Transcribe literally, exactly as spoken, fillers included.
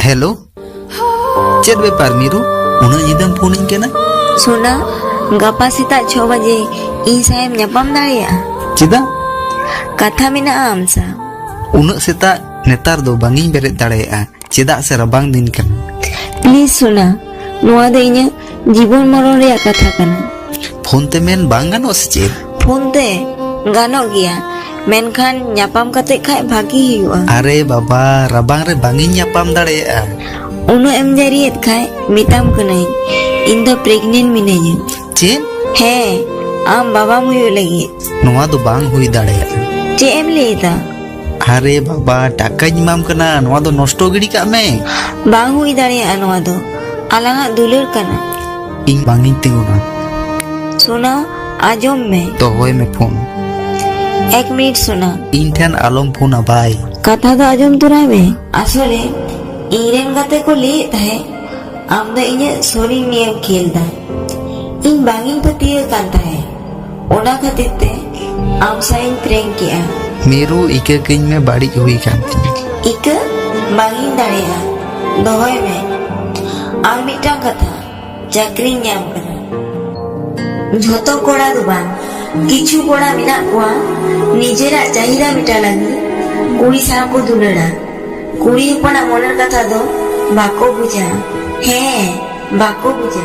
Hello, ᱪᱮᱫ ᱵᱮᱯᱟᱨ ᱢᱤᱨᱩ? ᱩᱱᱟᱹᱜ ᱧᱤᱫᱟᱹᱢ ᱯᱷᱳᱱᱤᱧ ᱠᱟᱱᱟ? ᱥᱳᱱᱟ, ᱜᱟᱯᱟ ᱥᱮᱛᱟᱜ ᱪᱷᱚ ᱵᱟᱡᱮ ᱤᱧ ᱥᱟᱶᱮᱢ ᱧᱟᱯᱟᱢ ᱫᱟᱲᱮᱭᱟᱜᱼᱟ? ᱪᱮᱫᱟᱜ? ᱠᱟᱛᱷᱟ ᱢᱮᱱᱟᱜᱼᱟ ᱟᱢ ᱥᱟᱶ᱾ ᱩᱱᱟᱹᱜ ᱥᱮᱛᱟᱜ? ᱱᱮᱛᱟᱨ ᱫᱚ ᱵᱟᱝ ᱤᱧ ᱵᱮᱨᱮᱫ ᱫᱟᱲᱮᱭᱟᱜᱼᱟ, ᱪᱮᱫᱟᱜ ᱥᱮ ᱨᱟᱵᱟᱝ ᱫᱤᱱ ᱠᱟᱱᱟ᱾ ᱯᱞᱤᱡ ᱥᱳᱱᱟ, ᱱᱚᱣᱟ ᱫᱚ ᱤᱧᱟᱹᱜ ᱡᱤᱵᱚᱱ ᱢᱚᱨᱚᱱ ᱨᱮᱭᱟᱜ ᱠᱟᱛᱷᱟ ᱠᱟᱱᱟ᱾ ᱯᱷᱳᱱ ᱛᱮ ᱢᱮᱱ ᱵᱟᱝ ᱜᱟᱱᱚᱜᱼᱟ ᱥᱮ ᱪᱮᱫ? ᱯᱷᱳᱱ ᱛᱮ ᱜᱟᱱᱚᱜ ᱜᱮᱭᱟ, ᱢᱮᱱᱠᱷᱟᱱ ᱧᱟᱯᱟᱢ ᱠᱟᱛᱮ ᱠᱷᱟᱡ ᱵᱷᱟᱜᱤ ᱦᱩᱭᱩᱜᱼᱟ᱾ ᱟᱨᱮ ᱵᱟᱵᱟ, ᱨᱟᱵᱟᱝ ᱨᱮ ᱵᱟᱝ ᱤᱧ ᱧᱟᱯᱟᱢ ᱫᱟᱲᱮᱭᱟᱜᱼᱟ᱾ ᱩᱱᱟᱹᱜ ᱮᱢ ᱡᱟᱹᱨᱤᱭᱮᱫ ᱠᱷᱟᱡ ᱢᱮᱛᱟᱢ ᱠᱟᱹᱱᱟᱹᱧ, ᱤᱧ ᱫᱚ ᱯᱨᱮᱜᱱᱮᱱᱴ ᱢᱤᱱᱟᱹᱧᱟ᱾ ᱪᱮᱫ? ᱦᱮᱸ, ᱟᱢ ᱵᱟᱵᱟᱢ ᱦᱩᱭᱩᱜ ᱞᱟᱹᱜᱤᱫ᱾ ᱱᱚᱣᱟ ᱫᱚ ᱵᱟᱝ ᱦᱩᱭ ᱫᱟᱲᱮᱭᱟᱜᱼᱟ᱾ ᱪᱮᱫ ᱮᱢ ᱞᱟᱹᱭ ᱮᱫᱟ? ᱟᱨᱮ ᱵᱟᱵᱟ, ᱴᱟᱠᱟᱧ ᱮᱢᱟᱢ ᱠᱟᱱᱟ, ᱱᱚᱣᱟ ᱫᱚ ᱱᱚᱥᱴᱚ ᱜᱤᱰᱤ ᱠᱟᱜ ᱢᱮ᱾ ᱵᱟᱝ ᱦᱩᱭ ᱫᱟᱲᱮᱭᱟᱜᱼᱟ ᱱᱚᱣᱟ ᱫᱚ, ᱟᱞᱟᱝᱟᱜ ᱫᱩᱞᱟᱹᱲ ᱠᱟᱱᱟ᱾ ᱤᱧ ᱵᱟᱝ ᱤᱧ ᱛᱤᱸᱜᱩᱱᱟ᱾ ᱥᱳᱱᱟ, ᱟᱸᱡᱚᱢ ᱢᱮ᱾ ᱫᱚᱦᱚᱭ ᱢᱮ ᱯᱷᱳᱱ᱾ ᱮᱠ ᱢᱤᱱᱤᱴ ᱥᱳᱱᱟ᱾ ᱤᱧ ᱴᱷᱮᱱ ᱟᱞᱚᱢ ᱯᱷᱳᱱᱟ ᱵᱟᱭ᱾ ᱠᱟᱛᱷᱟ ᱫᱚ ᱟᱸᱡᱚᱢ ᱛᱚᱨᱟᱭ ᱢᱮ᱾ ᱟᱥᱚᱞᱮ ᱤᱧ ᱨᱮᱱ ᱜᱟᱛᱮ ᱠᱚ ᱞᱟᱹᱭᱮᱫ ᱛᱟᱦᱮᱸᱫ ᱟᱢ ᱫᱚ ᱤᱧᱟᱹᱜ ᱥᱚᱨᱤᱨ ᱱᱤᱭᱮᱢ ᱠᱷᱮᱞ ᱫᱟ᱾ ᱤᱧ ᱵᱟᱝ ᱤᱧ ᱯᱟᱹᱛᱭᱟᱹᱣ ᱠᱟᱱ ᱛᱟᱦᱮᱸᱫ, ᱚᱱᱟ ᱠᱷᱟᱹᱛᱤᱨ ᱛᱮ ᱟᱢ ᱥᱟᱶ ᱤᱧ ᱯᱨᱮᱝᱠ ᱠᱮᱜᱼᱟ᱾ ᱢᱤᱨᱩ, ᱤᱠᱟᱹ ᱠᱟᱹᱧ ᱢᱮ, ᱵᱟᱹᱲᱤᱡ ᱦᱩᱭ ᱠᱟᱱ ᱛᱤᱧᱟ᱾ ᱤᱠᱟᱹ? ᱵᱟᱝ ᱤᱧ ᱫᱟᱲᱮᱭᱟᱜᱼᱟ, ᱫᱚᱦᱚᱭ ᱢᱮ᱾ ᱟᱨ ᱢᱤᱫᱴᱟᱝ ᱠᱟᱛᱷᱟ, ᱪᱟᱹᱠᱨᱤᱧ ᱧᱟᱢ ᱠᱟᱫᱟ᱾ ᱡᱷᱚᱛᱚ ᱠᱚᱲᱟ ᱫᱚ ᱵᱟᱝ, ᱠᱤᱪᱷᱩ ᱠᱚᱲᱟ ᱢᱮᱱᱟᱜ ᱠᱚᱣᱟ ᱱᱤᱡᱮᱨᱟᱜ ᱪᱟᱦᱤᱫᱟ ᱢᱮᱴᱟᱣ ᱞᱟᱹᱜᱤᱫ ᱠᱩᱲᱤ ᱥᱟᱶ ᱠᱚ ᱫᱩᱞᱟᱹᱲᱟ᱾ ᱠᱩᱲᱤ ᱦᱚᱯᱚᱱᱟᱜ ᱢᱚᱱᱮᱨ ᱠᱟᱛᱷᱟ ᱫᱚ ᱵᱟᱠᱚ ᱵᱩᱡᱟ᱾ ᱦᱮᱸ, ᱵᱟᱠᱚ ᱵᱩᱡᱟ᱾